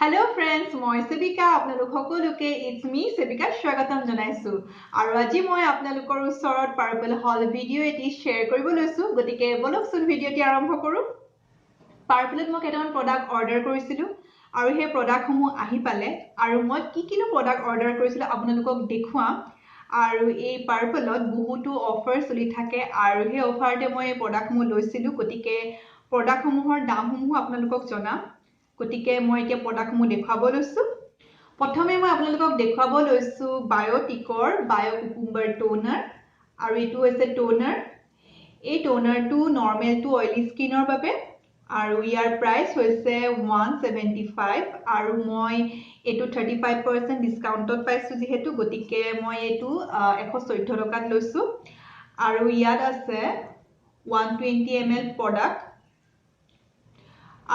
Hello' friends, মই সেবিকা আপোনালোক সকলোকে it's মি সেবিকা স্বাগতম জনাইছো। আৰু আজি মই আপোনালোকৰ ওচৰত পাৰ্পল হল ভিডিঅ' এটি শ্বেয়াৰ কৰিব লৈছো। গতিকে বলকচোন ভিডিঅ'টি আৰম্ভ কৰোঁ। পাৰ্পলত মই কেইটামান প্ৰডাক্ট অৰ্ডাৰ কৰিছিলোঁ আৰু সেই প্ৰডাক্টসমূহ আহি পালে আৰু মই কি কিনো প্ৰডাক্ট অৰ্ডাৰ কৰিছিলোঁ আপোনালোকক দেখুৱাম। আৰু এই পাৰ্পলত বহুতো অফাৰ চলি থাকে আৰু সেই অফাৰতে মই এই প্ৰডাক্টসমূহ লৈছিলোঁ। গতিকে প্ৰডাক্টসমূহৰ দামসমূহো আপোনালোকক জনাম। গতিকে মই এতিয়া প্ৰডাক্টসমূহ দেখুৱাব লৈছোঁ। প্ৰথমে মই আপোনালোকক দেখুৱাব লৈছোঁ বায়'টিকৰ বায়' কুকুম্বাৰ টোনাৰ। আৰু এইটো হৈছে টোনাৰ। এই টোনাৰটো নৰ্মেল টু অইলি স্কিনৰ বাবে আৰু ইয়াৰ প্ৰাইচ হৈছে 175 আৰু মই এইটো 35% ডিছকাউণ্টত পাইছোঁ যিহেতু, গতিকে মই এইটো 114 টকাত লৈছোঁ। আৰু ইয়াত আছে 120 ml product.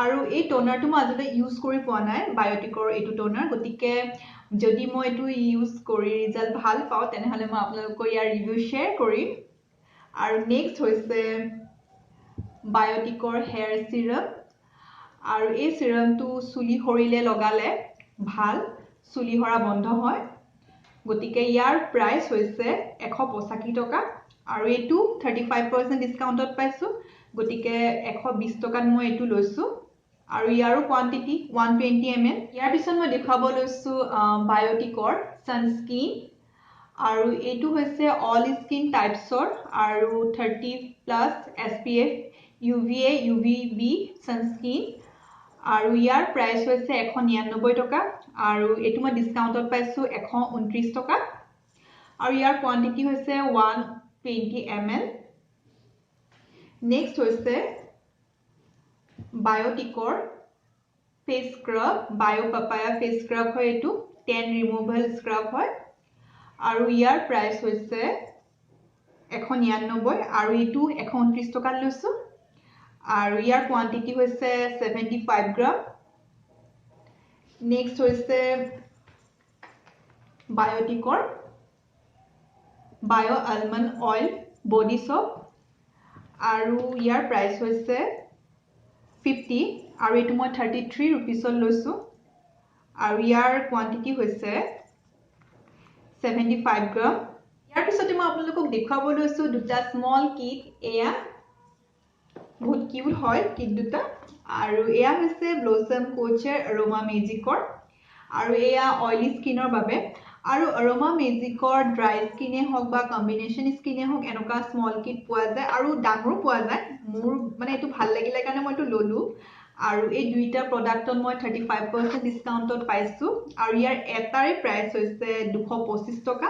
আৰু এই টোনাৰটো মই আজিলৈ ইউজ কৰি পোৱা নাই, বায়'টিকৰ এইটো টোনাৰ। গতিকে যদি মই এইটো ইউজ কৰি ৰিজাল্ট ভাল পাওঁ তেনেহ'লে মই আপোনালোকৰ ইয়াৰ ৰিভিউ শ্বেয়াৰ কৰিম। আৰু নেক্সট হৈছে বায়'টিকৰ হেয়াৰ চিৰাম। আৰু এই চিৰামটো চুলি সৰিলে লগালে ভাল, চুলি সৰা বন্ধ হয়। গতিকে ইয়াৰ প্ৰাইচ হৈছে 185 টকা আৰু এইটো 35% ডিছকাউণ্টত পাইছোঁ। গতিকে 120 টকাত মই এইটো লৈছোঁ আৰু ইয়াৰো কোৱান্টিটি 120 ml। ইয়াৰ পিছত মই দেখুৱাব লৈছোঁ বায়'টিকৰ ছানস্ক্ৰীন। আৰু এইটো হৈছে অল স্কিন টাইপছৰ আৰু 30+ SPF UVA UVB sunscreen. আৰু ইয়াৰ প্ৰাইচ হৈছে 199 টকা আৰু এইটো মই ডিছকাউণ্টত পাইছোঁ 129 টকা আৰু ইয়াৰ কোৱান্টিটি হৈছে 120 ml। Next হৈছে বায়'টিকৰ face scrub, bio papaya face scrub হয় এইটো, টেন ৰিমুভেল স্ক্ৰাব হয় আৰু ইয়াৰ প্ৰাইচ হৈছে 199 আৰু এইটো 129 টকাত লৈছোঁ আৰু ইয়াৰ কোৱান্টিটি হৈছে 75 গ্ৰাম। নেক্সট হৈছে বায়'টিকৰ bio' almond oil body soap আৰু ইয়াৰ প্ৰাইচ হৈছে 50 আৰু এইটো মই 33 ৰুপিছত লৈছোঁ আৰু ইয়াৰ কোৱান্টিটি হৈছে 75 গ্ৰাম। ইয়াৰ পিছতে মই আপোনালোকক দেখুৱাব লৈছোঁ দুটা স্মল কিট। এয়া বহুত কিউট হয় কিট দুটা। আৰু এয়া হৈছে ব্লছম কোচাৰ এৰোমা মেজিকৰ আৰু এয়া অইলি স্কিনৰ বাবে। আৰু এৰোমা মেজিকৰ ড্ৰাই স্কিনে হওক বা কম্বিনেশ্যন স্কিনে হওক এনেকুৱা স্মল কিট পোৱা যায় আৰু ডাঙৰো পোৱা যায়। মোৰ মানে এইটো ভাল লাগিলে কাৰণে মই এইটো ল'লোঁ। আৰু এই দুইটা প্ৰডাক্টত মই 35% ডিছকাউণ্টত পাইছোঁ আৰু ইয়াৰ এটাৰে প্ৰাইচ হৈছে 225 টকা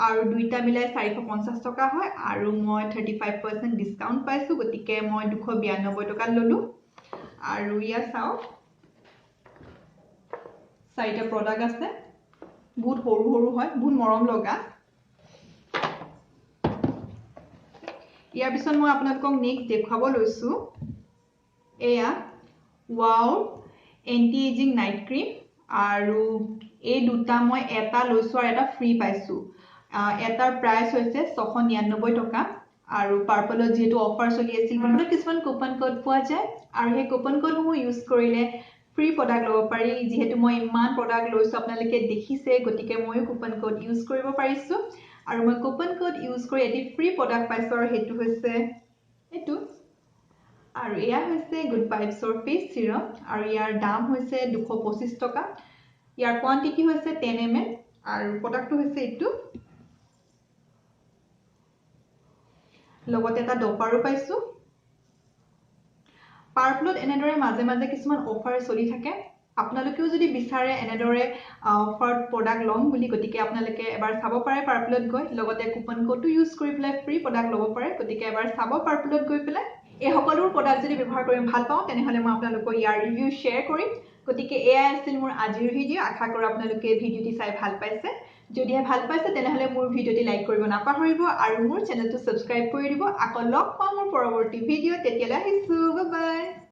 আৰু দুইটা মিলাই 450 টকা হয় আৰু মই 35% ডিছকাউণ্ট পাইছোঁ। গতিকে মই 292 টকাত ল'লোঁ। আৰু ইয়াত চাওক চাৰিটা প্ৰডাক্ট আছে, বহুত সৰু সৰু হয়, বহুত মৰম লগা। ইয়াৰ পিছত মই আপোনালোকক নেক্সট দেখুৱাব লৈছোঁ এয়া wow anti ageing night cream. আৰু এই দুটা মই এটা লৈছোঁ আৰু এটা ফ্ৰী পাইছোঁ। এটাৰ প্ৰাইচ হৈছে 699 টকা আৰু পাৰ্পলত যিহেতু অফাৰ চলি আছিল পাৰ্পলত কিছুমান কুপন কোড পোৱা যায় আৰু সেই কুপন কোডসমূহ ইউজ কৰিলে ফ্ৰী প্ৰডাক্ট ল'ব পাৰি। যিহেতু মই ইমান প্ৰডাক্ট লৈছোঁ আপোনালোকে দেখিছে, গতিকে ময়ো কুপন কোড ইউজ কৰিব পাৰিছোঁ আৰু মই কুপন কোড ইউজ কৰি এটি ফ্ৰী প্ৰডাক্ট পাইছোঁ আৰু সেইটো হৈছে এইটো। আৰু এয়া হৈছে গুড ভাইবছৰ ফেচ চিৰাম আৰু ইয়াৰ দাম হৈছে 225 টকা। ইয়াৰ কোৱান্টিটি হৈছে 10 ml আৰু প্ৰডাক্টটো হৈছে এইটো। লগতে এটা ডপাৰো পাইছোঁ। পাৰ্পলত এনেদৰে মাজে মাজে কিছুমান অফাৰ চলি থাকে। আপোনালোকেও যদি বিচাৰে এনেদৰে অফাৰত প্ৰডাক্ট ল'ম বুলি, গতিকে আপোনালোকে এবাৰ চাব পাৰে পাৰ্পলত গৈ। লগতে কুপন কোডটো ইউজ কৰি পেলাই ফ্ৰী প্ৰডাক্ট ল'ব পাৰে। গতিকে এবাৰ চাব পাৰ্পলত গৈ পেলাই। এই সকলোবোৰ প্ৰডাক্ট যদি ব্যৱহাৰ কৰি ভাল পাওঁ তেনেহ'লে মই আপোনালোকৰ ইয়াৰ ৰিভিউ শ্বেয়াৰ কৰিম। গতিকে এয়াই আছিল মোৰ আজিৰ ভিডিঅ'। আশা কৰোঁ আপোনালোকে ভিডিঅ'টি চাই ভাল পাইছে। যদিহে ভাল পাইছে তেনেহ'লে মোৰ ভিডিঅ'টি লাইক কৰিব নাপাহৰিব আৰু মোৰ চেনেলটো ছাবস্ক্ৰাইব কৰি দিব। আকৌ লগ পাওঁ মোৰ পৰৱৰ্তী ভিডিঅ'ত। তেতিয়ালৈ আহিছোঁ, বাই বাই।